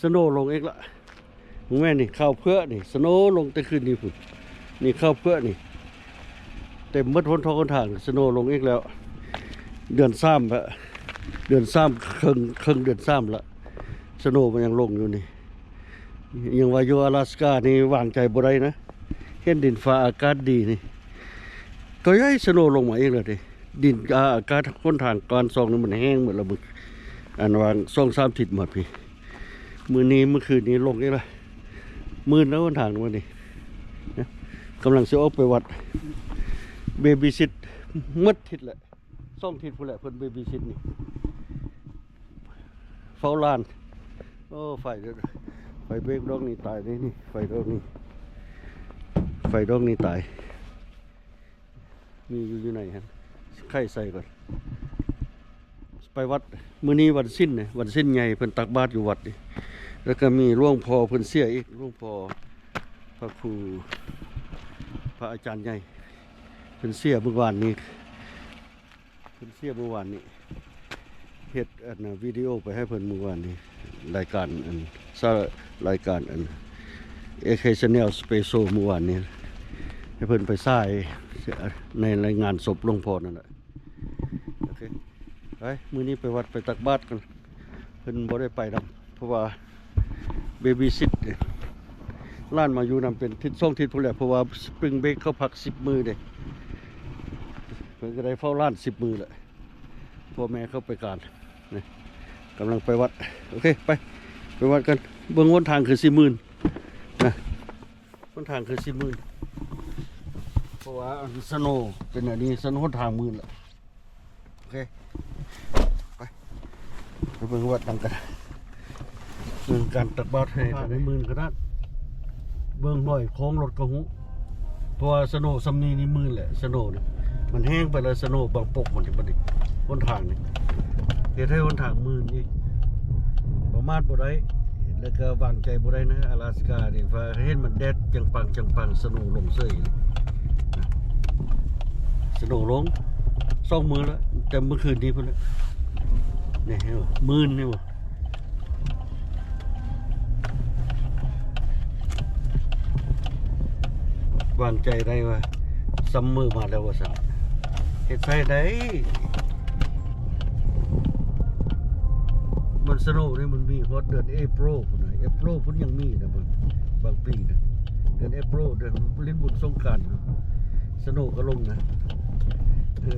ສະໂນລົງອີກລະ. ແມ່ນນີ້ ຂາວເຜືອກນີ້ ສະໂນລົງແຕ່ຄືນນີ້ພຸ້ນ. ນີ້ຂາວເຜືອກນີ້ ເຕັມໝົດຫົນທອງຫົນທາງ ສະໂນລົງອີກແລ້ວ. ເດືອນສາມລະ ເດືອນສາມ ເຄິ່ງ ເຄິ່ງເດືອນສາມລະ ສະໂນມັນຍັງລົງຢູ່ນີ້. ຍັງວ່າຢູ່ອາລາສການີ້ວາງໃຈບໍ່ໄດ້ນະ ເຫັນດິນຟ້າອາກາດດີນີ້ ກໍຍ້າຍສະໂນລົງມາອີກແລ້ວເດ້. ດິນ ອາ ອາກາດຫົນທາງການຊ່ອງນີ້ມັນແຫ້ງໝົດແລ້ວ ມື້ ອັນວ່າງສອງສາມທິດມາພີ້. ມື້ນີ້ ມື້ຄືນນີ້ລົງອີກລະ ມື່ນແລ້ວຫົນທາງມື້ນີ້ນະ. ກຳລັງຊິອອກໄປວັດ ເບບີຊິດໝົດທິດແຫຼະ ສອງທິດພຸ້ນແຫຼະ ເພິ່ນເບບີຊິດນີ້ ເຝົ້າຫຼານ. ໂອ້ ໄຟ ໄຟເບຣກດອກນີ້ຕາຍເດ້ນີ້ ໄຟດອກນີ້ ໄຟດອກນີ້ຕາຍ. ມີຢູ່ ຢູ່ໃນຫັ້ນ ໄຂໃສ່ກ່ອນ ໄປວັດ. ມື້ນີ້ວັນສິນເດ້ ວັນສິນໃຫຍ່ ເພິ່ນຕັກບາດຢູ່ວັດນີ້. ແລ້ວກໍມີຫຼວງພໍ່ເພິ່ນເສຍອີກ ຫຼວງພໍ່ພະຄູ ພະອາຈານໃຫຍ່ ເພິ່ນເສຍມື້ວານນີ້ ເພິ່ນເສຍມື້ວານນີ້. ເຮັດອັນວິດີໂອໄປໃຫ້ເພິ່ນມື້ວານນີ້ ລາຍການອັນ ສາ ລາຍການອັນ ເອເຄ Channel Special ມື້ວານນີ້ ໃຫ້ເພິ່ນໄປສາຍໃນ ໃນງານສົບຫຼວງພໍ່ນັ້ນແຫຼະ. ໂອເຄ ໄປ ມື້ນີ້ໄປວັດໄປຕັກບາດກ່ອນ. ເພິ່ນບໍ່ໄດ້ໄປນຳ ເພາະວ່າເບບີຊິດ ຫຼານມາຢູ່ນຳເປັນທິດສອງທິດພຸ້ນແຫຼະ ເພາະວ່າ Spring Break ເຂົາພັກສິບມື້ເດ້. ເພິ່ນກໍໄດ້ເຝົ້າຫຼານສິບມື້ແຫຼະ ພໍ່ແມ່ເຂົາໄປການ. ນີ້ ກຳລັງໄປວັດ. ໂອເຄ ໄປ ໄປວັດກັນ. ເບິ່ງຫົນທາງຄືຊິມື່ນນະ ຫົນທາງຄືຊິມື່ນ ເພາະວ່າອັນສະໂນເປັນອັນນີ້ ສະໂນ ຫົນທາງມື່ນແລ້ວ. ໂອເຄ ໄປ ໄປເບິ່ງວັດນຳກັນ. ເບິ່ງການຕັກບາດໃຫ້ ທາງນີ້ມື່ນຂະໜາດ ເບິ່ງຮອຍໂຄ້ງລົດກໍຮູ້ ເພາະວ່າສະໂນຊ່ຳນີ້ນີ້ມື່ນແຫຼະ. ສະໂນນີ້ມັນແຫ້ງໄປແລ້ວ ສະໂນບາງປົກມັນນີ້ ບັດນີ້ຫົນທາງນີ້ ເຮັດໃຫ້ຫົນທາງມື່ນອີກ ປະໝາດບໍ່ໄດ້ ແລ້ວກໍວາງໃຈບໍ່ໄດ້ນະ. ອາລາສການີ້ ວ່າເຫັນມັນແດດຈັງປັງຈັງປັງ ສະໂນລົງເສີຍ ສະໂນລົງສອງມື້ແລ້ວ ແຕ່ມື້ຄືນນີ້ພຸ້ນແຫຼະ. ນີ້ເຫັນບໍ່ ມື່ນນີ້ບໍ່ ວາງໃຈໄດ້ວ່າ Summer ມາແລ້ວວ່າຊັ້ນ. ເຮັດໃຊ້ໄດ້ ມັນສະໂນນີ້ມັນມີຮອດເດືອນ April ພຸ້ນນະ April ພຸ້ນຍັງມີນະ ບາງ ບາງປີນະ ເດືອນ April ເດືອນຫຼິ້ນບຸນສົງການ ສະໂນກໍລົງນະ. ເອີ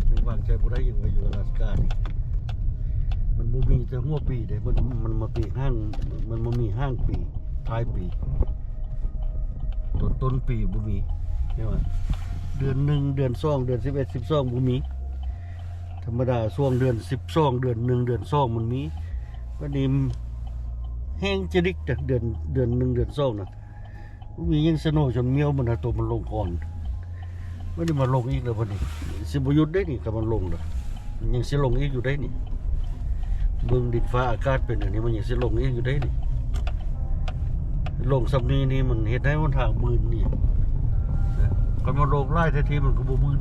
ຍັງວາງໃຈບໍ່ໄດ້ ຍັງວ່າຢູ່ອາລາສການີ້ ມັນບໍ່ມີແຕ່ຫົວປີເດ້ ມັນ ມັນມາປີຫ້າງ ມັນມາມີຫ້າງປີ ທ້າຍປີ ຕົ້ນ ຕົ້ນປີບໍ່ມີ. ເຫັນບໍ່ ເດືອນໜຶ່ງ ເດືອນສອງ ເດືອນສິບເອັດ ສິບສອງ ບໍ່ມີ. ທຳມະດາຊ່ວງເດືອນສິບສອງ ເດືອນໜຶ່ງ ເດືອນສອງ ມັນມີ. ບັດນີ້ແຮງຈະດິກເດືອນ ເດືອນໜຶ່ງ ເດືອນສອງນະ ບໍ່ມີຫຍັງ. ສະໂນຈົນມ້ຽວມັນນະ ໂຕມັນລົງກ່ອນ. ບັດນີ້ມາລົງອີກແລ້ວ ບັດນີ້ຊິບໍ່ຢຸດເດ້ນີ້ ຖ້າມັນລົງລະ ມັນຍັງຊິລົງອີກຢູ່ເດ້ນີ້. ເບິ່ງດິນຟ້າອາກາດເປັນອັນນີ້ ມັນຍັງຊິລົງອີກຢູ່ເດ້ນີ້. ລົງຊ່ຳນີ້ນີ້ມັນເຮັດໃຫ້ຫົນທາງມື່ນນີ້ນະ. ຄັນວ່າລົງຫຼາຍແທ້ທີ່ມັນກໍບໍ່ມື່ນ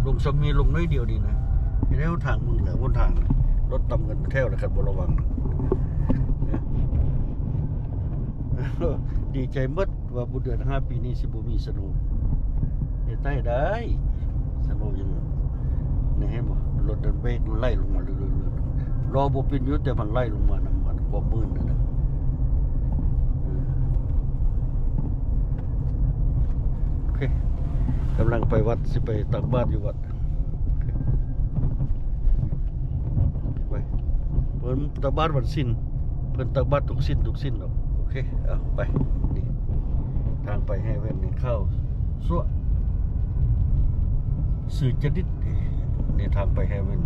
ລົງຊ່ຳນີ້ ລົງໜ້ອຍດຽວນີ້ນະ ເຮັດໃຫ້ຫົນທາງມື່ນແລ້ວ. ຫົນທາງລົດຕຳກັນເປັນແຖວແລ້ວ ຄັນບໍ່ລະວັງນະ. ດີໃຈໝົດວ່າບຸນເດືອນຫ້າປີນີ້ຊິບໍ່ມີສະໂນ. ເຮັດໃຫ້ໄດ້ ສະໂນຍັງ ນີ້ເຫັນບໍ່ ລົດນັ້ນເບຣກໄຫຼລົງມາເລື້ອຍໆ ລໍ້ບໍ່ປິ່ນຢູ່ ແຕ່ມັນໄຫຼລົງມານຳ ອັນຄວາມມື່ນນັ້ນນະ. ເອີ ໂອເຄ ກຳລັງໄປວັດ ຊິໄປຕັກບາດຢູ່ວັດ. ໄປ ເພິ່ນຕັກບາດວັນສິນ ເພິ່ນຕັກບາດທຸກສິນ ທຸກສິນດອກ. ໂອເຄ ເອົາໄປ ນີ້ ທາງໄປເຮເວັນນີ້ ຂາວຊົ່ວ ຊື່ຈະດິດ. ນີ້ທາງໄປເຮເວັນ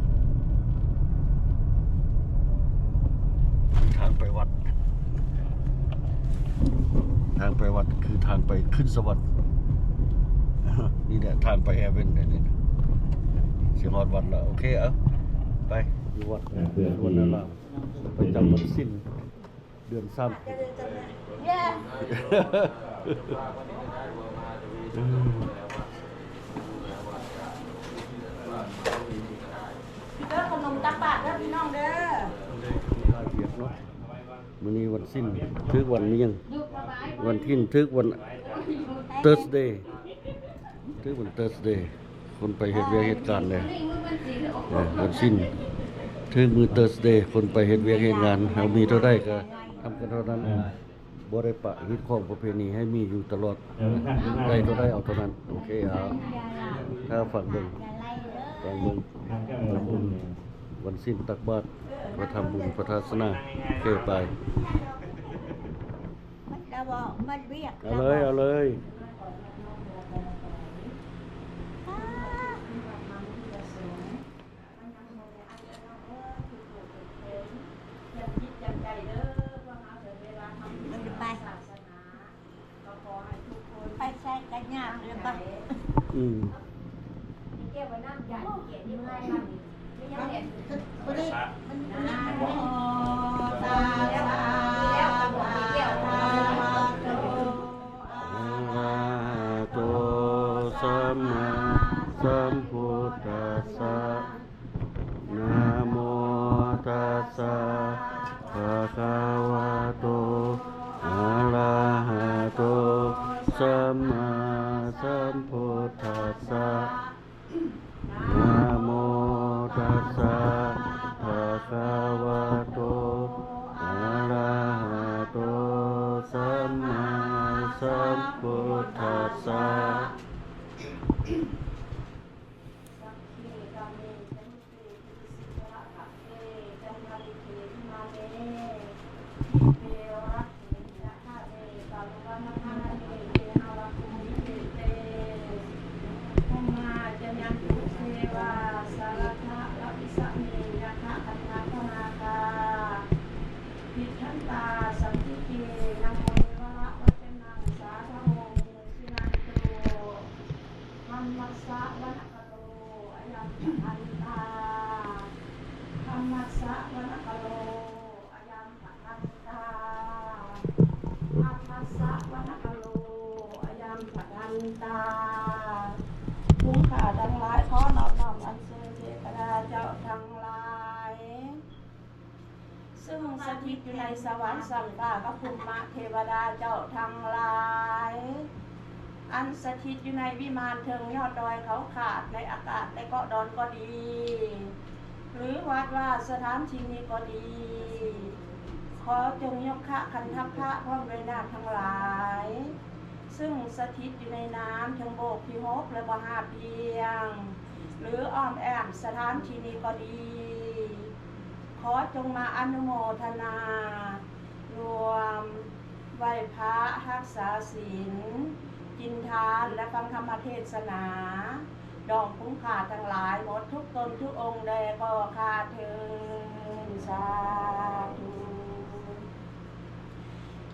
ທາງໄປວັດ. ທາງໄປວັດຄືທາງໄປຂຶ້ນສະຫວັນ. ນີ້ແຫຼະທາງໄປເຮເວັນເດ້ນີ້ ຊິຮອດວັດແລ້ວ. ໂອເຄ ເອົາ ໄປຢູ່ວັດ ວັດອາລາມ ປະຈຳວັນສິນ ເດືອນສາມ. ເດີ ຂະໜົມຕັກບາດເດີພີ່ນ້ອງເດີ. ລາຍລະອຽດເນາະ ມື້ນີ້ວັນສິນ ຖືກວັນຫຍັງ? ວັນສິນ ຖືກວັນ Thursday ຖືກວັນ Thursday ຄົນໄປເຮັດວຽກເຮັດການແດ່. ເອີ ວັນສິນ ຖືກມື້ Thursday ຄົນໄປເຮັດວຽກເຮັດງານ. ເຮົາມີເທົ່າໃດກໍທຳກັນເທົ່ານັ້ນ. ບໍ່ໄດ້ປະຮີດຄອງປະເພນີໃຫ້ມີຢູ່ຕະຫຼອດ. ໄດ້ເທົ່າໃດເອົາເທົ່ານັ້ນ. ໂອເຄ ເອົາ ຖ້າຟັງເບິ່ງ ຟັງເບິ່ງ ທຳບຸນວັນສິນ ຕັກບາດ ມາທຳບຸນພະທາດສະໜາ. ໂອເຄ ໄປ. ມັນລະເວົ້າ ມັນວຽກ ເອົາເລີຍ ລະເວົ້າ ເອົາເລີຍ. ໄປ ໄປໃສກໍຍາກລະບາດ. ອືມ ອະລະຫະໂຕ ສຳມາສຳພຸດທັດສະ. ນະໂມຕັດສະ ພະຄະວະໂຕ ອະລະຫະໂຕ ສຳມາສຳພຸດທັດສະ. ນະໂມຕັດສະ ພະຄະວະໂຕ ອະລະຫະໂຕ ສຳມາສຳພຸດທັດສະ. ທຳມະສະວະນະກາໂລ ອະຍັມປະທັນຕາ ທຳມະສະວະນະກາໂລ ອະຍັມປະທັນຕາ ທຳມະສະວະນະກາໂລ ອະຍັມປະທັນຕາ. ຄຸງຂ້າທັງຫຼາຍ ຂໍນອບນ້ອມອັນເຊີນເທວະດາເຈົ້າທັງຫຼາຍ ຊຶ່ງສະຖິດຢູ່ໃນສະຫວັນຊັ້ນຟ້າ ກັບພູມມະເທວະດາເຈົ້າທັງຫຼາຍ ອັນສະຖິດຢູ່ໃນວິມານເທິງຍອດດອຍເຂົາຂາດ ໃນອາກາດ ໃນເກາະດອນກໍດີ ຫຼືວັດວາສະຖານທີ່ນີ້ກໍດີ ຂໍຈົ່ງຍົກຄະຂັນທັກຂະພ້ອມດ້ວຍນາກທັງຫຼາຍ ຊຶ່ງສະຖິດຢູ່ໃນນ້ຳເທິງໂບກທີ່ຫົບ ແລະບໍ່ຫາບພຽງ ຫຼືອ້ອມແອ້ມສະຖານທີ່ນີ້ກໍດີ ຂໍຈົ່ງມາອະນຸໂມທະນາ ຮ່ວມໄຫວ້ພະ ຮັກສາສິນ ກິນທານ ແລະຟັງທຳມະເທດສະໜາ ດອງຄຸງຂ້າທັງຫຼາຍໝົດທຸກຕົນທຸກອົງແດ່ກໍຂ້າເທີ້ນ. ສາທຸ.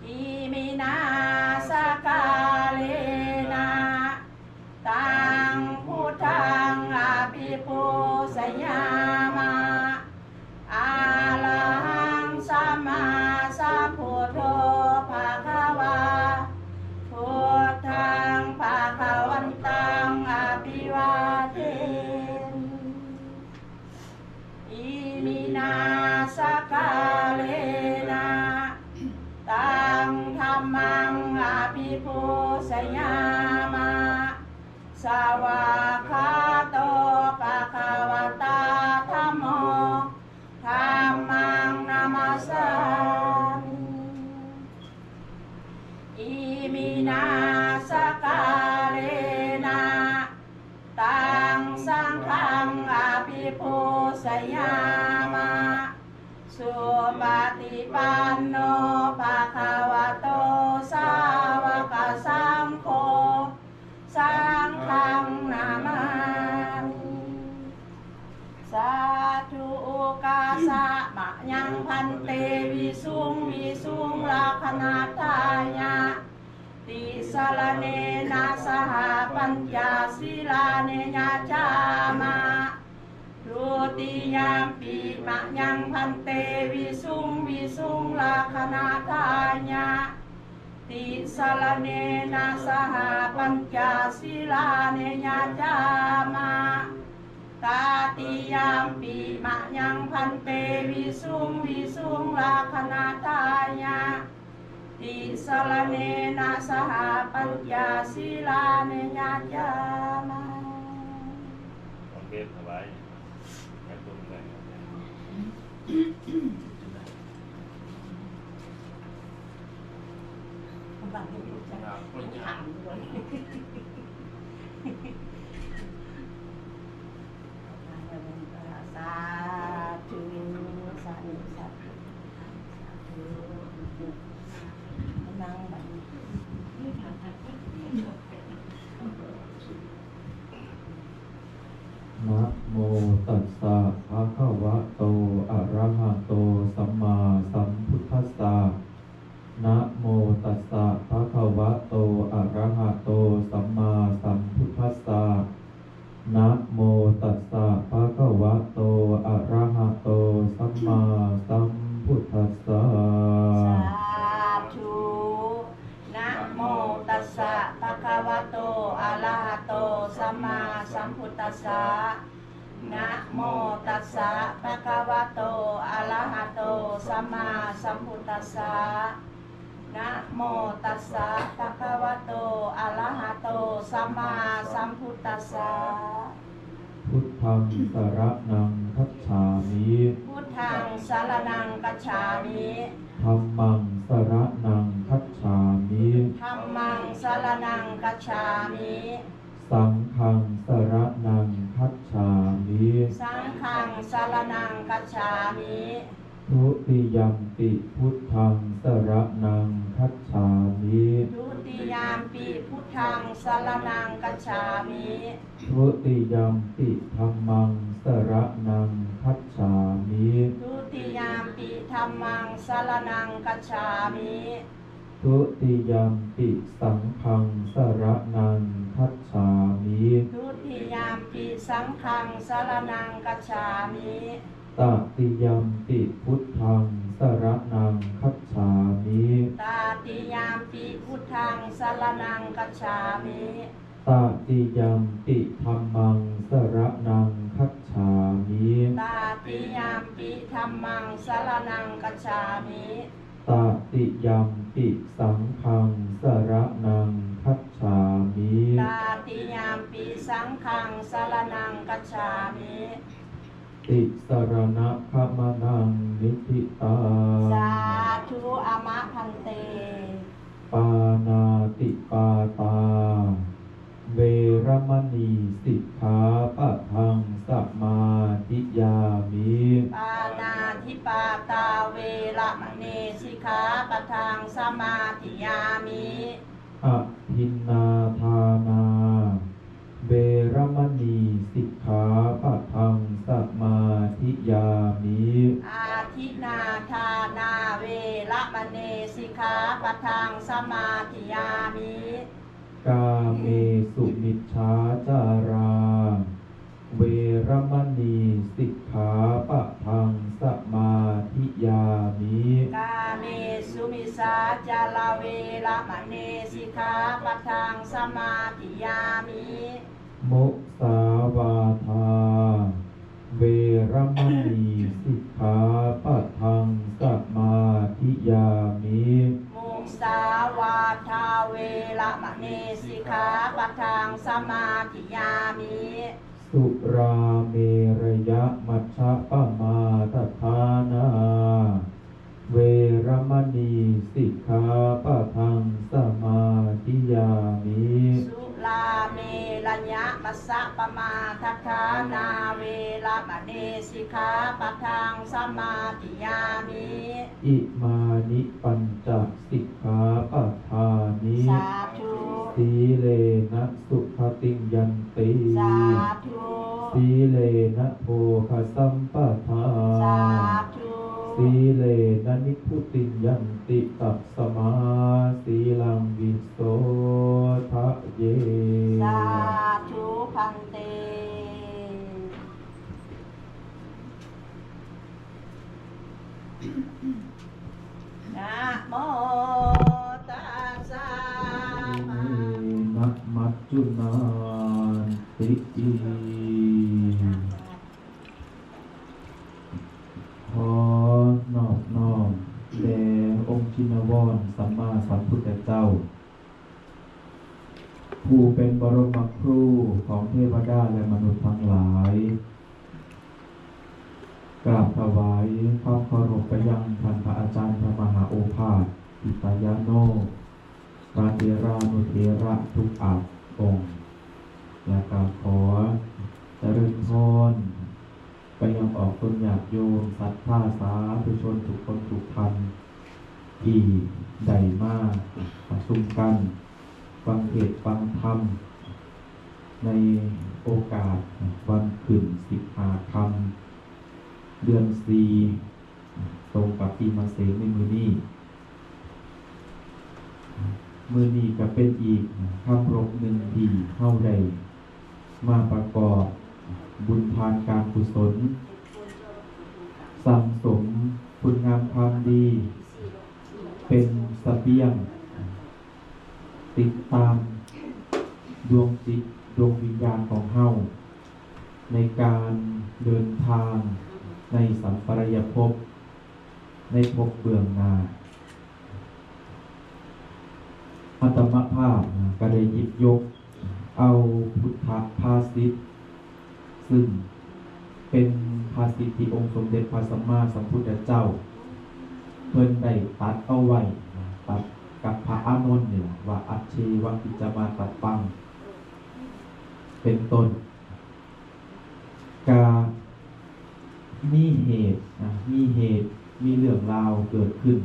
ອິມິນາ ສັກກາເລນະ ຕັງ ພຸດທັງ ອະພິປູຊະຍາມະ ອະລະຫັງ ສຳມາສຳພຸດໂທ ພະຄະວາ ພຸດທັງ ພະຄະວັນຕັງ ອະພິວາເທມິ. ອິມິນາ ສັກກາເລນະ ຕັງ ທຳມັງ ອະພິປູຊະຍາມະ ສະຫວາກຂາໂຕ ພະຄະວະຕາ ທຳໂມ ທຳມັງ ນະມັດສາມິ. ອິມິນາ ສັກກາເລນະ ຕັງ ສັງຄັງ ອະພິປູຊະຍາມະ ສຸປະຕິປັນໂນ ພະຄະວະໂຕ ສາວະກະສັງໂຄ ສັງຄັງ ນະມາມິ. ສາທຸ. ໂອກາສະ ມະຍັງ ພັນເຕ ວິສຸງ ວິສຸງ ລັກຂະນະທາຍະ ຕິສະລະເນນະ ສະຫະ ປັນຈະສີລາເນ ຍະຈາມະ ທຸຕິຍຳປິ ມະຍັງ ພັນເຕ ວິສຸງ ວິສຸງ ລັກຂະນະທາຍະ ຕິສະລະເນນະ ສະຫະ ປັນຈະສີລາເນ ຍະຈາມະ ตาติยัมปิมะยัง ภันเต วิสุง วิสุง รักขะณาทายะ ติสะรະເນນະ ສະຫະ ປັນຈະ ສີລານິ ຍາຈາມະ. ຂອງເທດຖວາຍ ສາທຸ ສາທຸ ສາທຸ ນັ່ງບັດນີ້. ນະໂມຕັດສະ ພະຄະວະໂຕ ອະລະຫະໂຕ ສຳມາສຳພຸດທັດສະ. ນະໂມຕັດສະ ພະຄະວະໂຕ ອະລະຫະໂຕ ສຳມາສຳພຸດທັດສະ. ນະໂມຕັດສະ ພະຄະວະໂຕ ອະລະຫະໂຕ ສຳມາສຳພຸດທັດສະ. ສາທຸ. ນະໂມຕັດສະ ພະຄະວະໂຕ ອະລະຫະໂຕ ສຳມາສຳພຸດທັດສະ. ນະໂມຕັດສະ ພະຄະວະໂຕ ອະລະຫະໂຕ ສຳມາສຳພຸດທັດສະ. ນະໂມຕັດສະ ພະຄະວະໂຕ ອະລະຫະໂຕ ສຳມາສຳພຸດທັດສະ. ພຸດທັງສະລະນັງຄັດສາມິ. ພຸດທັງສະລະນັງຄັດສາມິ. ທຳມັງສະລະນັງຄັດສາມິ. ທຳມັງສະລະນັງຄັດສາມິ. ສັງຄັງສະລະນັງຄັດສາມິ. ສັງຄັງສະລະນັງຄັດສາມິ. ທຸຕິຍຳປິພຸດທັງສະລະນັງຄັດສາມິ. ທຸຕິຍຳປິພຸດທັງສະລະນັງຄັດສາມິ. ທຸຕິຍຳປິທຳມັງສະລະນັງຄັດສາມິ. ທຸຕິຍຳປິທຳມັງສະລະນັງຄັດສາມິ. ທຸຕິຍຳປິສັງຄັງສະລະນັງຄັດສາມິ. ທຸຕິຍຳປິສັງຄັງສະລະນັງຄັດສາມິ. ຕະຕິຍຳປິພຸດທັງສະລະນັງຄັດສາມິ. ຕະຕິຍຳປິພຸດທັງສະລະນັງຄັດສາມິ. ຕະຕິຍຳປິທຳມັງສະລະນັງຄັດສາມິ. ຕະຕິຍຳປິທຳມັງສະລະນັງຄັດສາມິ. ຕະຕິຍຳປິສັງຄັງສະລະນັງຄັດສາມິ. ຕະຕິຍຳປິສັງຄັງສະລະນັງຄັດສາມິ. ຕິສະລະນະຄະມະນັງນິທິຕັງ. ສາທຸ ອາມະພັນເຕ. ປານາຕິປາຕາ ເວລະມະນີ ສິກຂາປະທັງ ສະມາທິຍາມິ. ປານາທິປາຕາ ເວລະມະນີ ສິກຂາປະທັງ ສະມາທິຍາມິ. ອະທິນນາທານາ ເວລະມະນີ ສິກຂາປະທັງ ສະມາທິຍາມິ. ອະທິນນາທານາ ເວລະມະນີ ສິກຂາປະທັງ ສະມາທິຍາມິ. ກາເມສຸມິດສາຈາລາ ເວລະມະນີ ສິກຂາປະທັງ ສະມາທິຍາມິ. ກາເມສຸມິດສາຈາລາ ເວລະມະນີ ສິກຂາປະທັງ ສະມາທິຍາມິ. ມຸສາວາທາ ເວລະມະນີ ສິກຂາປະທັງ ສະມາທິຍາມິ. ມຸສາວາທາ ເວລະມະນີ ສິກຂາປະທັງ ສະມາທິຍາມິ. ສຸລາເມລະຍະ ມັດຊະປະມາດຖານາ ເວລະມະນີ ສິກຂາປະທັງ ສະມາທິຍາມິ. ສຸລາເມລະຍະ ມັດຊະປະມາດຖານາ ເວລະມະນີ ສິກຂາປະທັງ ສະມາທິຍາມິ. ອິມານິປັນຈະ ສິກຂາປະທານິ ສາທຸ ສີເລນະ ສຸຂະຕິງ ຍັນຕິ ສາທຸ ສີເລນະ ໂພຄະສຳປະທາ ສາທຸ ສີເລນະ ນິບພຸຕິງ ຍັນຕິ ຕັດສະມາ ສີລັງ ວິໂສທະເຍ ສາທຸ ພັນເຕ. ນະໂມຕັດສະ ເມນະ ມັດຈຸນານຕິ ເມ ນະວອນສຳມາສຳພຸດທະເຈົ້າ ຜູ້ເປັນບໍລົມມະຄູຂອງເທວະດາ ແລະ ມະນຸດທັງຫຼາຍ, ກາບຖວາຍຄວາມເຄົາລົບໄປຍັງທ່ານພະອາຈານພະມະຫາໂອພາດ ທິຕະຍາໂນ ພະເຖລານຸເຖລະທຸກອາອົງ ແລະ ກາບຂໍຈະເລີນພອນໄປຍັງອອກຕົນຍາດໂຍມສັດທາສາທຸຊົນທຸກຄົນທຸກທ່ານ ທີ່ໄດ້ມາປະຊຸມກັນຟັງເທດຟັງທຳ ໃນໂອກາດວັນຂຶ້ນສິບຫ້າຄ່ຳ ເດືອນສີ່ ຕົງກັບປີມະເສງໃນມື້ນີ້. ມື້ນີ້ກໍເປັນອີກຄຳລົບໜຶ່ງທີ່ເຮົາໄດ້ມາປະກອບບຸນທານການກຸສົນ, ສັ່ງສົມຄຸນງາມຄວາມດີ ເປັນສະບຽງ ຕິດຕາມດວງຈິດດວງວິນຍານຂອງເຮົາ ໃນການເດີນທາງໃນສັມປະລາຍະພົບ ໃນພົບເບື້ອງໜ້າ. ອາດຕະມະພາບກໍໄດ້ຫຍິບຍົກເອົາພຸດທະພາສິດ ຊຶ່ງເປັນພາສິດທີ່ອົງສົມເດັດພະສຳມາສຳພຸດທະເຈົ້າ ເພິ່ນໄດ້ຕັດເອົາໄວ້ ຕັດກັບພະອານົນນີ້ລະ ວ່າ ອັດເຊວະກິດຈະມາຕັບປັງ ເປັນຕົ້ນ. ກະມີເຫດ ນະ ມີເຫດ ມີເລື່ອງລາວເກີດຂຶ້ນ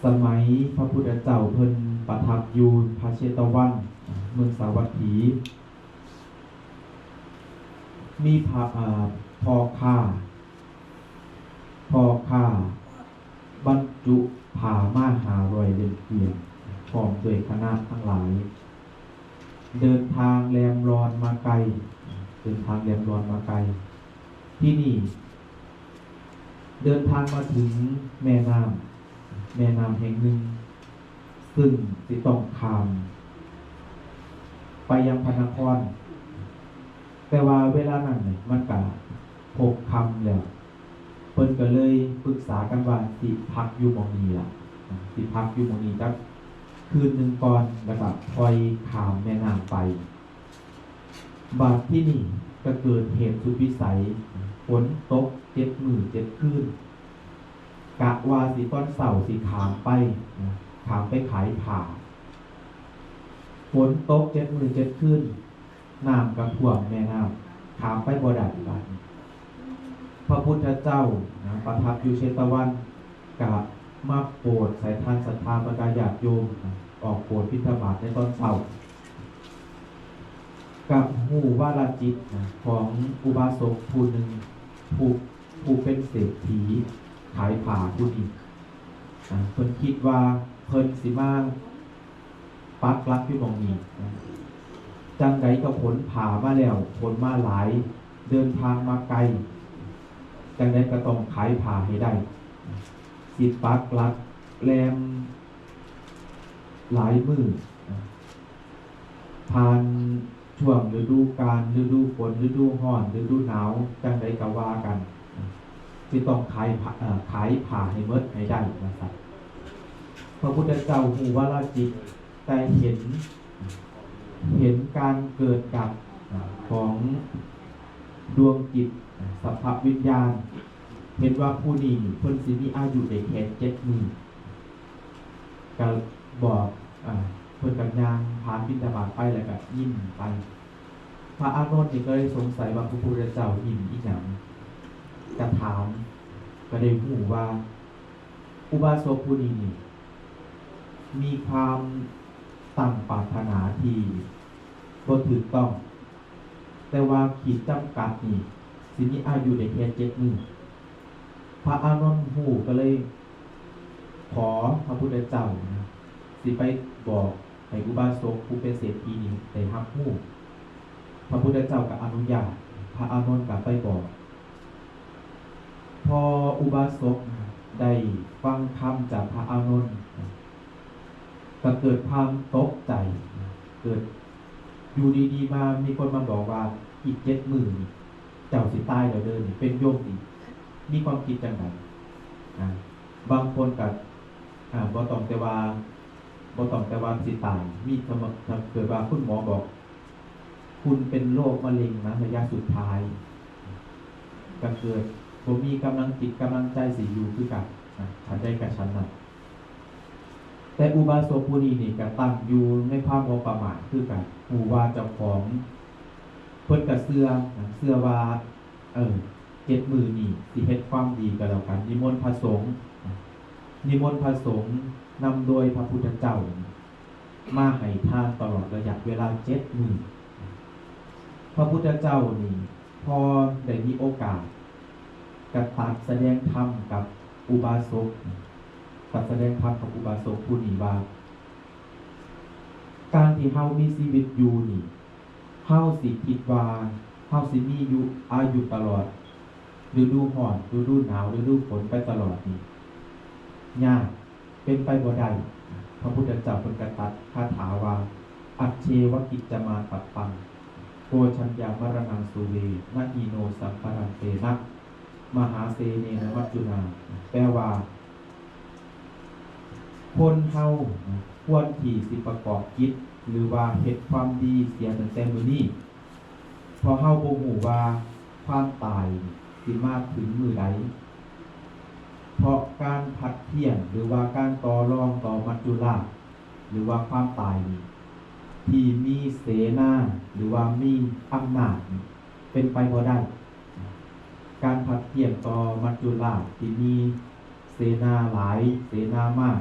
ສະໄໝພະພຸດທະເຈົ້າເພິ່ນປະທັບຢູ່ພະເຊຕະວັນ ເມືອງສາວັດຖີ ມີພະ ອາ ພໍ່ຄ້າ ພໍ່ຄ້າບັນຈຸຜ້າມາຫ້າຮ້ອຍເຫຼັ້ມກ້ຽງ ພ້ອມດ້ວຍຄະນະທັງຫຼາຍ ເດີນທາງແລ່ນລອນມາໄກ ເດີນທາງແລ່ນລອນມາໄກ. ທີ່ນີ້ເດີນທາງມາເຖິງແມ່ນ້ຳ ແມ່ນ້ຳແຫ່ງໜຶ່ງ ຊຶ່ງຊິຕ້ອງຂ້າມໄປຍັງພະນະຄອນ ແຕ່ວ່າເວລານັ້ນນີ້ມັນກະພົບຄ່ຳແລ້ວ ເພິ່ນກໍເລີຍປຶກສາກັນວ່າຊິພັກຢູ່ໝ່ອງນີ້ລະ ຊິພັກຢູ່ໝ່ອງນີ້ຈັກຄືນໜຶ່ງກ່ອນ ແລ້ວກໍຄ່ອຍຂ້າມແມ່ນ້ຳໄປ. ບາດທີນີ້ກໍເກີດເຫດສຸດວິໄສ ຝົນຕົກເຈັດມື້ເຈັດຄືນ ກະວ່າຊິຕອນເຊົ້າຊິຂ້າມໄປ ຂ້າມໄປຂາຍຜ້າ ຝົນຕົກເຈັດມື້ເຈັດຄືນ ນ້ຳກໍຖ້ວມແມ່ນ້ຳ ຂ້າມໄປບໍ່ໄດ້ບາດນີ້. ພະພຸດທະເຈົ້ານະ ປະທັບຢູ່ເຊຕະວັນ ກະມາໂປດໃສ່ທ່ານສັດທາບັນດາຍາດໂຍມນະ ອອກໂປດບິນທະບາດໃນຕອນເຊົ້າ ກະຮູ້ວາລະຈິດນະ ຂອງອຸບາສົກຜູ້ໜຶ່ງ ຜູ້ ຜູ້ເປັນເສດຖີຂາຍຜ້າຜູ້ນີ້ນະ ເພິ່ນຄິດວ່າເພິ່ນຊິມາ ປັກຫຼັກຢູ່ໝ່ອງນີ້ ຈັ່ງໃດກໍຂົນຜ້າມາແລ້ວ ຂົນມາຫຼາຍ ເດີນທາງມາໄກ ຈັ່ງໃດກໍຕ້ອງຂາຍຜ້າໃຫ້ໄດ້ ຊິປັກຫຼັກແລ່ນຫຼາຍມື້ ຜ່ານ ຊ່ວງລະດູການ ລະດູຝົນ ລະດູຮ້ອນ ລະດູໜາວ ຈັ່ງໃດກໍວ່າກັນ ຊິຕ້ອງຂາຍ ເອີ ຂາຍຜ້າໃຫ້ໝົດໃຫ້ໄດ້ ວ່າຊັ້ນ. ພະພຸດທະເຈົ້າຮູ້ວາລະຈິດ ແຕ່ເຫັນ ເຫັນການເກີດດັບຂອງດວງຈິດ ສະພາບວິນຍານ ເຫັນວ່າຜູ້ນີ້ນີ້ ເພິ່ນຊິມີອາຍຸໄດ້ແຄ່ເຈັດມື້ ກໍບອກ ອາ ເພິ່ນກໍຍ່າງຜ່ານບິນທະບາດໄປ ແລ້ວກໍຍິ້ມໄປ. ພະອານົນນີ້ກໍເລີຍສົງໄສວ່າພະພຸດທະເຈົ້າຍິ້ມອີ່ຫຍັງ ກະຖາມ ກໍໄດ້ຮູ້ວ່າອຸບາສົກຜູ້ນີ້ນີ້ ມີຄວາມຕັ້ງປາດຖະໜາທີ່ບໍ່ຖືກຕ້ອງ ແຕ່ວ່າຂີດຈຳກັດນີ້ ຊິມີອາຍຸໄດ້ແຄ່ເຈັດມື້. ພະອານົນຮູ້ກໍເລີຍຂໍພະພຸດທະເຈົ້ານະ ຊິໄປບອກໃຫ້ອຸບາສົກຜູ້ເປັນເສດຖີນີ້ໄດ້ຮັບຮູ້. ພະພຸດທະເຈົ້າກໍອະນຸຍາດ ພະອານົນກໍໄປບອກ. ພໍອຸບາສົກໄດ້ຟັງຄຳຈາກພະອານົນ ກໍເກີດຄວາມຕົກໃຈ ເກີດ ຢູ່ດີໆມາມີຄົນມາບອກວ່າ ອີກເຈັດມື້ນີ້ເຈົ້າຊິຕາຍແລ້ວເດີ ນີ້ເປັນໂຍມນີ້ມີຄວາມຄິດຈັ່ງໃດ? ອາ ບາງຄົນກໍ ອາ ບໍ່ຕ້ອງແຕ່ວ່າ ບໍ່ຕ້ອງແຕ່ວ່າຊິຕາຍ ມີ ຖ້າ ຖ້າເກີດວ່າຄຸນໝໍບອກ ຄຸນເປັນໂລກມະເຮັງນະ ໄລຍະສຸດທ້າຍ ກໍເກີດບໍ່ມີກຳລັງຈິດກຳລັງໃຈຊິຢູ່ຄືກັນນະ ອັນໃດກໍສັນນັ້ນ. ແຕ່ອຸບາສົກຜູ້ນີ້ນີ້ກໍຕັ້ງຢູ່ໃນຄວາມບໍ່ປະໝາດຄືກັນ ຮູ້ວ່າເຈົ້າຂອງ ເພິ່ນກໍເຊື່ອນະ ເຊື່ອວ່າ ເອີ ເຈັດມື້ນີ້ຊິເຮັດຄວາມດີກໍແລ້ວກັນ ນິມົນພະສົງ ນິມົນພະສົງນຳໂດຍພະພຸດທະເຈົ້າ ມາໃຫ້ທານຕະຫຼອດໄລຍະເວລາເຈັດມື້. ພະພຸດທະເຈົ້ານີ້ ພໍໄດ້ມີໂອກາດ ກະຕັດສະແດງທຳກັບອຸບາສົກ ຕັດສະແດງທຳກັບອຸບາສົກຜູ້ນີ້ວ່າ ການທີ່ເຮົາມີຊີວິດຢູ່ນີ້ ເຮົາຊິຄິດວ່າເຮົາຊິມີຢູ່ ອາຍຸຕະຫຼອດ ລະດູຮ້ອນ ລະດູໜາວ ລະດູຝົນໄປຕະຫຼອດນີ້ ຍາກ ເປັນໄປບໍ່ໄດ້. ພະພຸດທະເຈົ້າເພິ່ນກະຕັດຄາຖາວ່າ ອັດເຊວະກິດຈະມາຕັບຕັງ ໂກຊັນຍາມະລະນັງສຸເວ ນະຫິໂນສັງຄະຣັນເຕນະ ມະຫາເສເນນະມັດຈຸນາ ແປວ່າ ຄົນເຮົາຄວນທີ່ຊິປະກອບກິດ ຫຼືວ່າເຮັດຄວາມດີເສຍຕັ້ງແຕ່ມື້ນີ້ ເພາະເຮົາບໍ່ຮູ້ວ່າຄວາມຕາຍຊິມາເຖິງມື້ໃດ. ເພາະການຜັດພຽນ ຫຼືວ່າການຕໍ່ລອງຕໍ່ມັດຈຸລາດ ຫຼືວ່າຄວາມຕາຍນີ້ ທີ່ມີເສນາ ຫຼືວ່າມີອຳນາດນີ້ ເປັນໄປບໍ່ໄດ້. ການຜັດພຽນຕໍ່ມັດຈຸລາດທີ່ມີເສນາຫຼາຍ ເສນາມາກ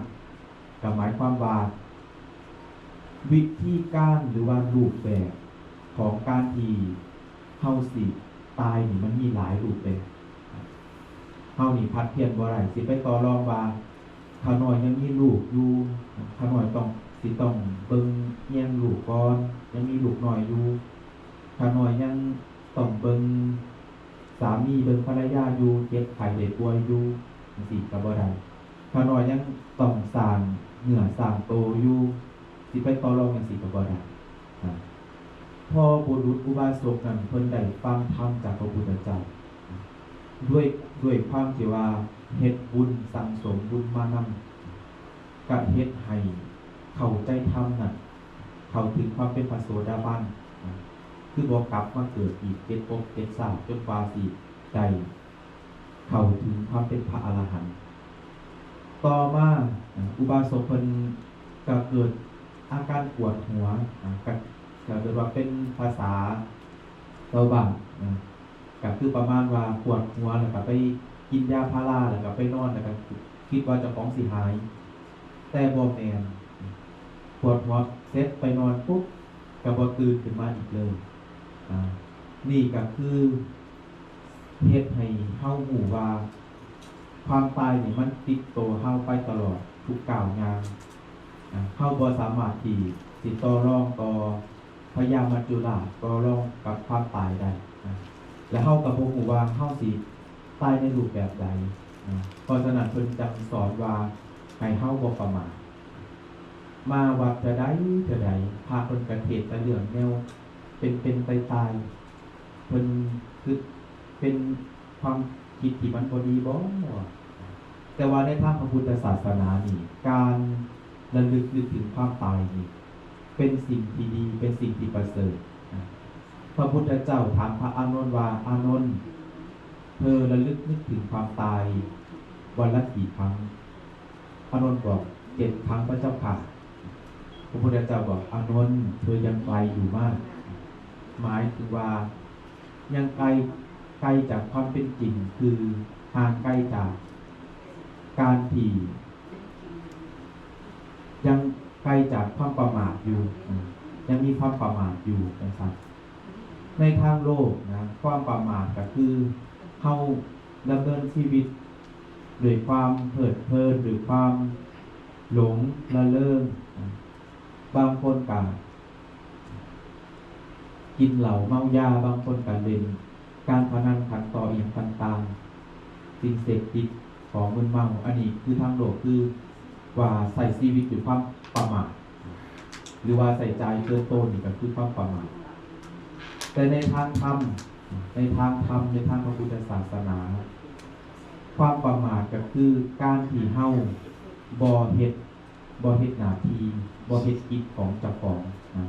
ກໍໝາຍຄວາມວ່າ ວິທີການ ຫຼືວ່າຮູບແບບຂອງການທີ່ເຮົາຊິຕາຍນີ້ ມັນມີຫຼາຍຮູບແບບ. ເຮົານີ້ຜັດພຽນບໍ່ໄດ້ ຊິໄປຕໍ່ລອງວ່າ ຂ້ານ້ອຍຍັງມີລູກຢູ່ ຂ້ານ້ອຍຕ້ອງ ຊິຕ້ອງເບິ່ງແຍງລູກກ່ອນ ຍັງມີລູກນ້ອຍຢູ່ ຂ້ານ້ອຍຍັງຕ້ອງເບິ່ງສາມີ ເບິ່ງພັນລະຍາຢູ່ ເຈັບໄຂ້ໄດ້ປ່ວຍຢູ່ ຈັ່ງຊີ້ກໍບໍ່ໄດ້. ຂ້ານ້ອຍຍັງຕ້ອງສ້າງເນື້ອສ້າງໂຕຢູ່ ຊິໄປຕໍ່ລອງຈັ່ງຊີ້ກໍບໍ່ໄດ້. ອາ ພໍບຸລຸດອຸບາສົກນັ້ນ ເພິ່ນໄດ້ຟັງທຳຈາກພະພຸດທະເຈົ້າ ດ້ວຍ ດ້ວຍຄວາມທີ່ວ່າເຮັດບຸນສັ່ງສົມບຸນມານຳ ກະເຮັດໃຫ້ເຂົ້າໃຈທຳນັ້ນ ເຂົ້າເຖິງຄວາມເປັນພະໂສດາບັນ ຄືບໍ່ກັບມາເກີດອີກເຈັດພົບເຈັດຊາດ ຈົນກວ່າຊິໄດ້ເຂົ້າເຖິງຄວາມເປັນພະອະລະຫັນ. ຕໍ່ມາ ອາ ອຸບາສົກເພິ່ນກະເກີດອາການປວດຫົວ ອາ ກະ ກະເອີ້ນວ່າເປັນພາສາຊາວບ້ານ ອາ ກະຄືປະມານວ່າປວດຫົວ ແລ້ວກະໄປກິນຢາພາລາ ແລ້ວກະໄປນອນ ແລ້ວກະຄິດວ່າເຈົ້າຂອງຊິຫາຍ ແຕ່ບໍ່ແມ່ນ ປວດຫົວເສັດໄປນອນປຸບ ກະບໍ່ຕື່ນຂຶ້ນມາອີກເລີຍ. ອາ ນີ້ກະຄືເຮັດໃຫ້ເຮົາຮູ້ວ່າ ຄວາມຕາຍນີ້ມັນຕິດໂຕເຮົາໄປຕະຫຼອດທຸກກ້າວຍ່າງ. ອາ ເຮົາບໍ່ສາມາດທີ່ຊິຕໍ່ລອງຕໍ່ ພະຍາມັດຈຸລາດຕໍ່ລອງກັບຄວາມຕາຍໄດ້ນະ ແລະ ເຮົາກໍບໍ່ຮູ້ວ່າເຮົາຊິຕາຍໃນຮູບແບບໃດນະ. ເພາະສະນັ້ນເພິ່ນຈຶ່ງສອນວ່າໃຫ້ເຮົາບໍ່ປະໝາດ. ມາວັດເທື່ອໃດເທື່ອໃດ ພະເພິ່ນກະເທດແຕ່ເລື່ອງແນວເປັນໆຕາຍໆ ເພິ່ນຄິດເປັນ ຄວາມຄິດທີ່ມັນບໍ່ດີບໍ? ແຕ່ວ່າໃນທາງພະພຸດທະສາສະໜານີ້ ການລະລຶກນຶກເຖິງຄວາມຕາຍນີ້ ເປັນສິ່ງທີ່ດີ ເປັນສິ່ງທີ່ປະເສີດ. ພະພຸດທະເຈົ້າຖາມພະອານົນວ່າ ອານົນ ເທີລະລຶກນຶກເຖິງຄວາມຕາຍວັນລະກີ່ຄັ້ງ? ອານົນບອກ ເຈັດຄັ້ງ ພະເຈົ້າຂ້າ. ພະພຸດທະເຈົ້າບອກ ອານົນ ເທີຍັງໄກຢູ່ມາກ. ໝາຍເຖິງວ່າຍັງໄກ ໄກຈາກຄວາມເປັນຈິງ ຄືຫ່າງໄກຈາກການທີ່ ຍັງໄກຈາກຄວາມປະໝາດຢູ່ ອາ ຍັງມີຄວາມປະໝາດຢູ່ ຈັ່ງຊັ້ນ. ໃນທາງໂລກນະ ຄວາມປະໝາດກໍຄືເຮົາດຳເນີນຊີວິດດ້ວຍຄວາມເພີດເພີນ ດ້ວຍຄວາມຫຼົງລະເລີງ. ບາງຄົນກໍກິນເຫຼົ້າເມົາຢາ, ບາງຄົນກໍຫຼິ້ນການພະນັນຂັນຕໍ່ອີ່ຫຍັງຕ່າງໆ, ສິ່ງເສບຕິດ, ຂອງມຶນເມົາ. ອັນນີ້ຄືທາງໂລກ ຄື ວ່າໃຊ້ຊີວິດດ້ວຍຄວາມປະໝາດ ຫຼືວ່າໃຊ້ຈ່າຍເກີນໂຕນີ້ກໍຄືຄວາມປະໝາດ. ແຕ່ໃນທາງທຳ ໃນທາງທຳ ໃນທາງພະພຸດທະສາສະໜາ ຄວາມປະໝາດກໍຄືການທີ່ເຮົາ ບໍ່ເຮັດ ບໍ່ເຮັດໜ້າທີ່ ບໍ່ເຮັດກິດຂອງເຈົ້າຂອງນະ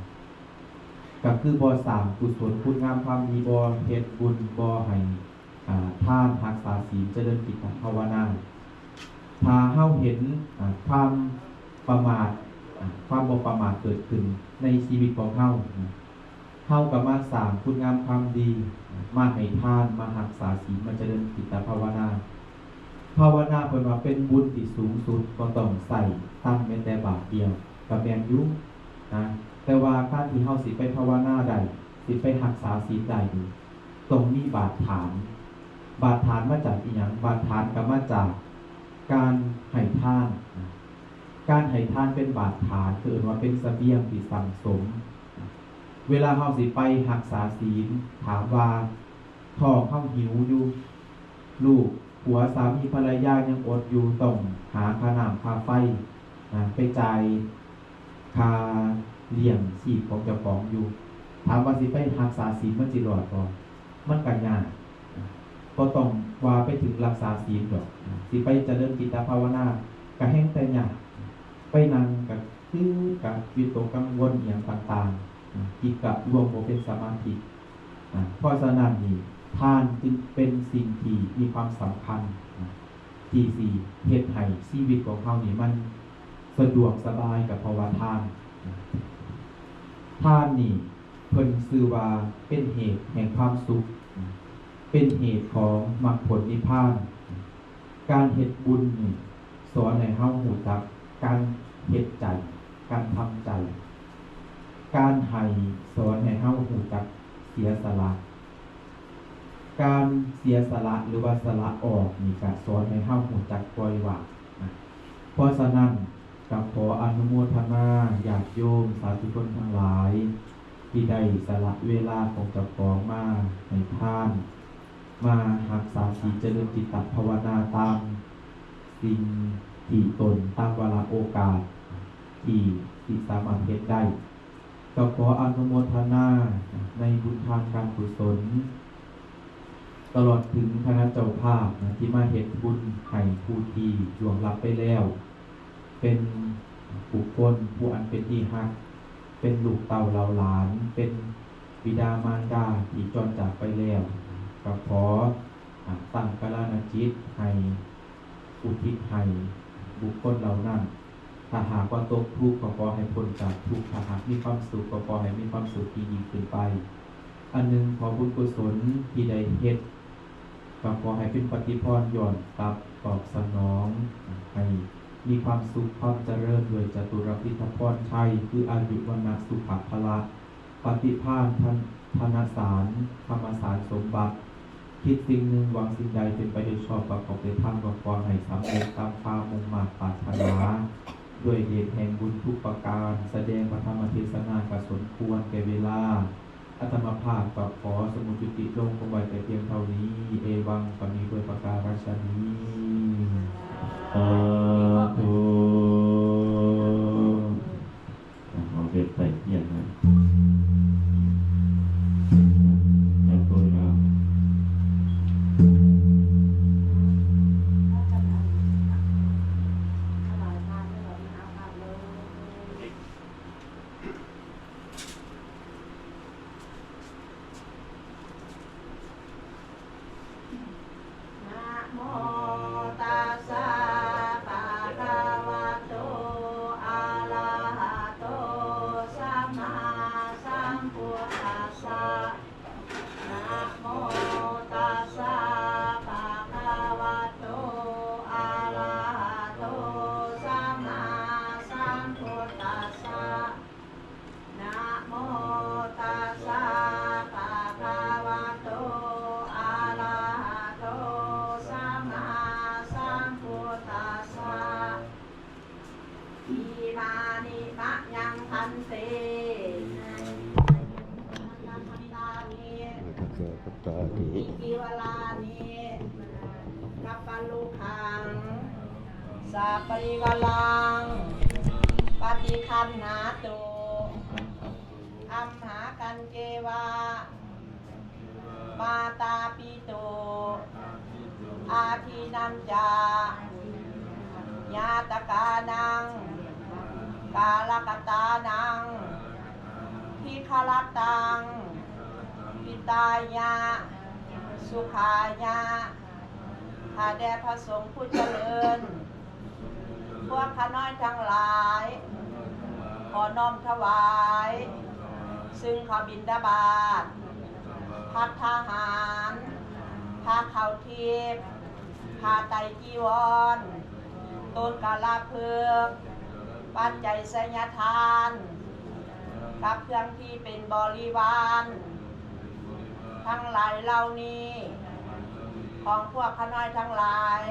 ກໍຄືບໍ່ສ້າງກຸສົນຄຸນງາມຄວາມດີ ບໍ່ເຮັດບຸນ ບໍ່ໃຫ້ ອ່າ ທານ ຮັກສາສິນ ຈະເລີນຈິດຕະພາວະນາ. ຖ້າເຮົາເຫັນ ອ່າ ຄວາມປະໝາດ ອ່າ ຄວາມບໍ່ປະໝາດເກີດຂຶ້ນໃນຊີວິດຂອງເຮົານະ ເຮົາກໍມາສ້າງຄຸນງາມຄວາມດີ ມາໃຫ້ທານ ມາຮັກສາສິນ ມາຈະເລີນຈິດຕະພາວະນາ. ພາວະນາເພິ່ນວ່າເປັນບຸນທີ່ສູງສຸດ ບໍ່ຕ້ອງໃຊ້ຕັງແມ້ແຕ່ບາດດຽວ ກໍແມ່ນຢູ່ນະ ແຕ່ວ່າການທີ່ເຮົາຊິໄປພາວະນາໄດ້ ຊິໄປຮັກສາສິນໄດ້ນີ້ ຕ້ອງມີບາດຖານ. ບາດຖານມາຈາກອີ່ຫຍັງ? ບາດຖານກໍມາຈາກການໃຫ້ທານນະ. ການໃຫ້ທານເປັນບາດຖານ ເອີ້ນວ່າເປັນສະບຽງທີ່ສັງສົມ. ເວລາເຮົາຊິໄປຮັກສາສິນ ຖາມວ່າທ້ອງເຮົາຫິວຢູ່ ລູກ ຜົວ ສາມີ ພັນລະຍາຍັງອົດຢູ່ ຕ້ອງຫາຄ່ານ້ຳຄ່າໄຟນະ ໄປຈ່າຍຄ່າລ້ຽງຊີບຂອງເຈົ້າຂອງຢູ່. ຖາມວ່າຊິໄປຮັກສາສິນມັນຊິລອດບໍ່? ມັນກໍຍາກ ບໍ່ຕ້ອງວ່າໄປເຖິງຮັກສາສິນດອກ ຊິໄປຈະເລີນຈິດຕະພາວະນາກໍແຮ່ງແຕ່ຍາກ ໄປນັ່ງກໍຄືກັບວິຕົກກັງວົນອີ່ຫຍັງຕ່າງໆ ຈິດກໍລວມບໍ່ເປັນສະມາທິ. ເພາະສະນັ້ນນີ້ ທານຈຶ່ງເປັນສິ່ງທີ່ມີຄວາມສຳຄັນ ທີ່ຊິເຮັດໃຫ້ຊີວິດຂອງເຮົານີ້ມັນສະດວກສະບາຍ ກໍເພາະວ່າທານ. ທານນີ້ ເພິ່ນຊື່ວ່າເປັນເຫດແຫ່ງຄວາມສຸກ ເປັນເຫດຂອງມັກຜົນນິບພານ. ການເຮັດບຸນນີ້ສອນໃຫ້ເຮົາຮູ້ຈັກການເຮັດໃຈ ການທຳໃຈ. ການໃຫ້ສອນໃຫ້ເຮົາຮູ້ຈັກເສຍສະຫຼະ. ການເສຍສະຫຼະ ຫຼືວ່າສະຫຼະອອກນີ້ກະສອນໃຫ້ເຮົາຮູ້ຈັກປ່ອຍວາງນະ. ເພາະສະນັ້ນ ກໍຂໍອະນຸໂມທະນາຍາດໂຍມສາທຸຊົນທັງຫຼາຍ ທີ່ໄດ້ສະຫຼະເວລາຂອງເຈົ້າຂອງມາໃຫ້ທານ ມາຮັກສາສິນ ຈະເລີນຈິດຕະພາວະນາຕາມສິ່ງທີ່ຕົນ ຕາມວາລະໂອກາດທີ່ ທີ່ສາມາດເຮັດໄດ້. ກໍຂໍອະນຸໂມທະນາໃນບຸນທານການກຸສົນ ຕະຫຼອດເຖິງຄະນະເຈົ້າພາບນະ ທີ່ມາເຮັດບຸນໃຫ້ຜູ້ທີ່ລ່ວງລັບໄປແລ້ວ ເປັນບຸກຄົນຜູ້ອັນເປັນທີ່ຮັກ ເປັນລູກເຕົ້າເຫຼົ່າຫຼານ ເປັນບິດາມານດາທີ່ຈອນຈາກໄປແລ້ວ. ກໍຂໍ ອ່າ ຕັ້ງກາລະນະຈິດໃຫ້ ອຸທິດໃຫ້ບຸກຄົນເຫຼົ່ານັ້ນ. ຖ້າຫາກວ່າຕົກທຸກ ກໍຂໍໃຫ້ພົ້ນຈາກທຸກ, ຖ້າຫາກມີຄວາມສຸກ ກໍຂໍໃຫ້ມີຄວາມສຸກທີ່ຍິ່ງຂຶ້ນໄປ. ອັນໜຶ່ງ ຂໍບຸນກຸສົນທີ່ໄດ້ເຮັດ ກໍຂໍໃຫ້ເປັນປະຕິພອນຍ້ອນກັບຕອບສະໜອງ ໃຫ້ມີຄວາມສຸກຄວາມຈະເລີນດ້ວຍຈະຕຸລະພິທະພອນໄຊ ຄືອາຍຸ ວັນນະ ສຸຂະ ພະລະ ປະຕິພານ ທະນະສານ ທຳມະສານສົມບັດ. ຄິດສິ່ງໜຶ່ງ ຫວັງສິ່ງໃດ ເປັນໄປໂດຍຊອບປະກອບດ້ວຍທຳ ກໍຂໍໃຫ້ສຳເລັດຕາມຄວາມມຸ່ງມາດປາດຖະໜາ ດ້ວຍເດດແຫ່ງບຸນທຸກປະການ. ສະແດງພະທຳມະເທສະນາກໍສົມຄວນແກ່ເວລາ. ອາດຕະມາພາບກໍຂໍສະໝຸດຍຸຕິລົງຄົງໄວ້ແຕ່ພຽງເທົ່ານີ້. ເອວັງ ກໍມີດ້ວຍປະການລັກສະນີ. ສາທຸ. ເອົາເຮັດໃສ່ທຽນໃຫ້ ໃຫ້ຄົນງາມ. ນະໂມຕັດສະ ພະຄະວະໂຕ ອະລະຫະໂຕ ສຳມາສຳພຸດທັດສະ. ນະໂມຕັດສະ ພະຄະວະໂຕ ອະລະຫະໂຕ ສຳມາສຳພຸດທັດສະ. ນະໂມຕັດສະ ພະຄະວະໂຕ ອະລະຫະໂຕ ສຳມາສຳພຸດທັດສະ. ອີມານິ ມະຍັງ ພັນເຕ ມະຍັງ ພັນເຕ ມະຍັງ ພັນຕານິ ມະຍັງ ພັນຕານິ ຕິ ຕິ ວາລານິ ກັບປະລຸຄັງ ສະປະລິວາລັງ ປະຕິຄັນນາຕຸ ອັມຫາກັນເຈວະ ມາຕາປິຕຸ ອາທິນນຈະ ຍາຕະການັງ ກາລະກະຕານັງ ທິຄະລະຕັງ ຫິຕາຍະ ສຸຂາຍະ ຂ້າແດ່ພະສົງຜູ້ຈະເລີນ ພວກຂ້ານ້ອຍທັງຫຼາຍ ຂໍນ້ອມຖວາຍ ຊຶ່ງເຂົ້າບິນທະບາດ ພັດທະຫານ ຜ້າເຂົ້າທິບ ຜ້າໄຕຈີວອນ ຕົ້ນກາລະພຶກ ປັດໄຈໄຊຍະທານ ກັບເຄື່ອງທີ່ເປັນບໍລິວານ ທັງຫຼາຍເຫຼົ່ານີ້ ຂອງພວກຂ້ານ້ອຍທັງຫຼາຍ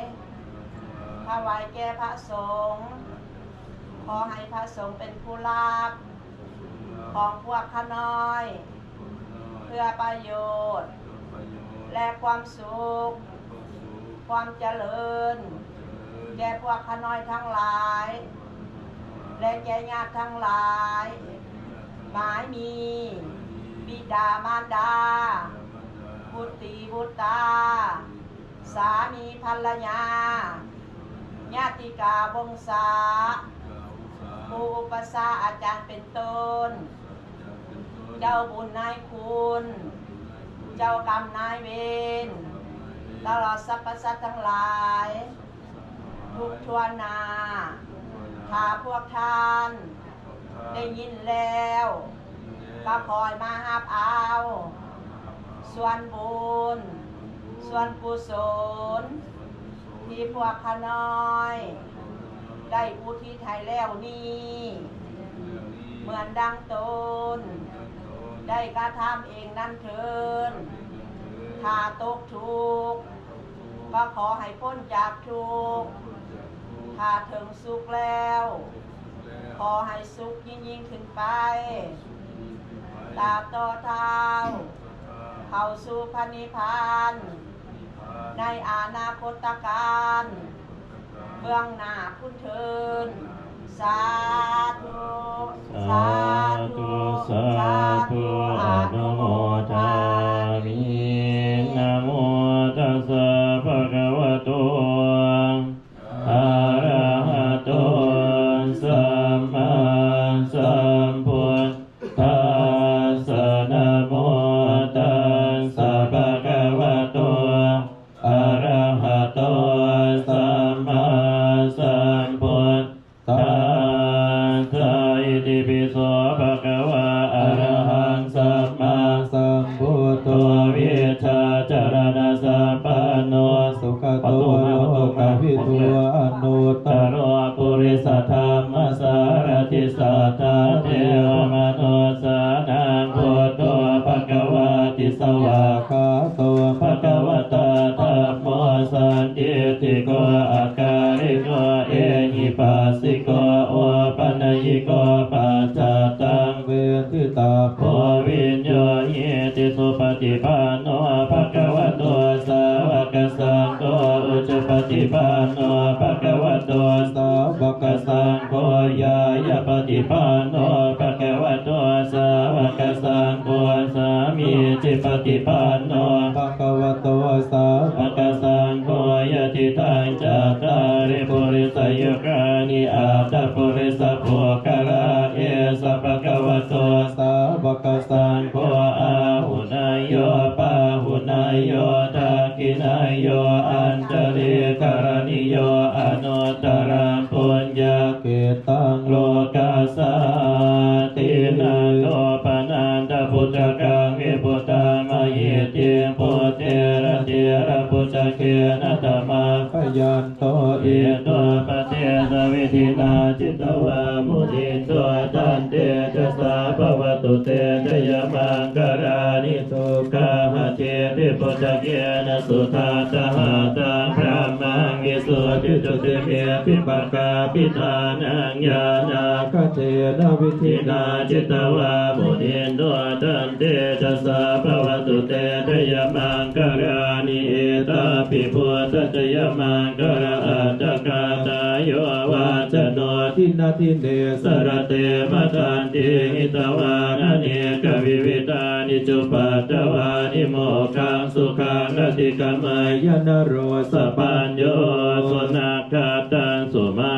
ຖວາຍແກ່ພະສົງ ຂໍໃຫ້ພະສົງເປັນຜູ້ຮັບ ຂອງພວກຂ້ານ້ອຍ ເພື່ອປະໂຫຍດ ແລະ ຄວາມສຸກ ຄວາມຈະເລີນ ແກ່ພວກຂ້ານ້ອຍທັງຫຼາຍ ແລະ ແກ່ຍາດທັງຫຼາຍ ໝາຍມີ ບິດາມານດາ ບຸດຕີບຸດຕາ ສາມີພັນລະຍາ ຍາຕິກາວົງສາ ຜູ້ອຸປັດຊາອາຈານເປັນຕົ້ນ ເຈົ້າບຸນນາຍຄຸນ ເຈົ້າກຳນາຍເວນ ຕະຫຼອດສັບພະສັດທັງຫຼາຍ ທຸກທົ່ວໜ້າ ຖ້າພວກທ່ານໄດ້ຍິນແລ້ວ ກໍຂໍໃຫ້ມາຮັບເອົາ ສ່ວນບຸນ ສ່ວນກຸສົນ ທີ່ພວກຂ້ານ້ອຍໄດ້ອຸທິດໃຫ້ແລ້ວນີ້ ເໝືອນດັ່ງຕົນໄດ້ກະທຳເອງນັ້ນເທີນ ຖ້າຕົກທຸກ ກໍຂໍໃຫ້ພົ້ນຈາກທຸກ ຖ້າເຖິງສຸກແລ້ວ ຂໍໃຫ້ສຸກຍິ່ງໆຂຶ້ນໄປ ຕາບຕໍ່ເທົ່າ ເຂົ້າສູ່ພະນິບພານ ໃນອະນາຄົດຕະການ ເບື້ອງໜ້າພຸ້ນເທີນ ສາທຸ ສາທຸ ສາທຸ ອະນຸໂມທາມິ ນະໂມຕັດສະ ພະຄະວະໂຕ ອະລະຫະໂຕ ສຳມາສຳພຸດທັດສະ ນະໂມຕັດສະ ພະຄະວະໂຕ ອະລະຫະໂຕ ສຳມາສຳພຸດທັດສະ ອິຕິປິໂສ ພະຄະວາ ອະລະຫັງ ສຳມາສຳ ພຸດໂທ ວິຊາຈາລະນະສຳປັນໂນ ສຸກະໂຕ ໂລກະວິທູ ອະນຸດຕະໂລ ປຸລິສະທຳມະສາລະທິ ສັດຖາເທວະມະນຸດສານັງ ພຸດໂທ ພະຄະວາຕິ ສະຫວາກຂາໂຕ ພະຄະວະຕາ ທຳໂມ ສັນທິດຖິໂກ ອາກາລິໂກ ເອຫິປັດສິໂກ ໂອປະນະຍິໂກ ປັດຈະຕັງ ເວທິຕາໂພ ວິນຍູຫິຕິ ສຸປະຕິປັນໂນ ພະຄະວະໂຕ ສາວະກະສັງໂຄ ອຸຈຸປະຕິປັນໂນ ພະຄະວະໂຕ ສາວະກະສັງໂຄ ຍາຍະປະຕິປັນໂນ ພະຄະວະໂຕ ສາວະກະສັງໂຄ ສາມີຈິປະຕິປັນໂນ ພະຄະວະໂຕ ສາວະກະສັງໂຄ ຍະຕິທັງ ຈັດຕາລິ ປຸລິສະຍຸການິ ອັດຖະປຸລິສະປຸກກະລາ ເອສະ ພະຄະວະໂຕ ສາວະກະສັງໂຄ ອາຫຸເນຍໂຍ ປາຫຸເນຍໂຍ ທັກຂິເນຍໂຍ ອັນຈະລີກະລະນີໂຍ ອະນຸດຕະລັງ ປຸນຍະ ກິດຕັງ ໂລກັດສາຕິ ນະໂກ ປະນັນຕະ ພຸດທະກັງ ວິພຸດທັງ ມະຫິດທິງ ພຸດເທລະ ເຖລະ ປຸດຈະເກນະ ທຳມະ ພະຍັນໂຕ ອິໂຕ ປະເທສະ ວິທິນາ ຈິດຕະວາ ມຸນິນໂດ ຕັນເຕຈະສາ ພະວະຕຸ ເຕ ຈະຍະ ມັງຄະລານິ ສຸຂາ ຫະທີ ຕິ ປຸດຈະເກນະ ສຸທັດຖະຫະຕັງ ບະຣະມັງ ວິສຸດທິ ຈຸຕິ ນິດຖິ ປະກາ ພິທານັງ ຍານາກະເທນະ ວິທິນາ ຈິດຕະວາ ມຸນິນໂດ ຕັນເຕຈະສາ ພະວະຕຸ ເຕ ຈະຍະ ມັງຄະລານິ ເອຕາປິ ພຸດທະ ຈະຍະ ມັງຄະລາ ອັດຖະກາທາ ໂຍ ວາຈະໂນ ທິນະ ທິເນ ສະລະເຕ ມະທັນຕິ ຫິຕະວານະເນກະວິວິທານິ ຈຸປັດຕະວານິ ໂມກຄັງ ສຸຂັງ ອະທິກຳມະຍະ ນະໂຣ ສະປັນໂຍ ສຸນັກ ຂະຕັງ ສຸມາ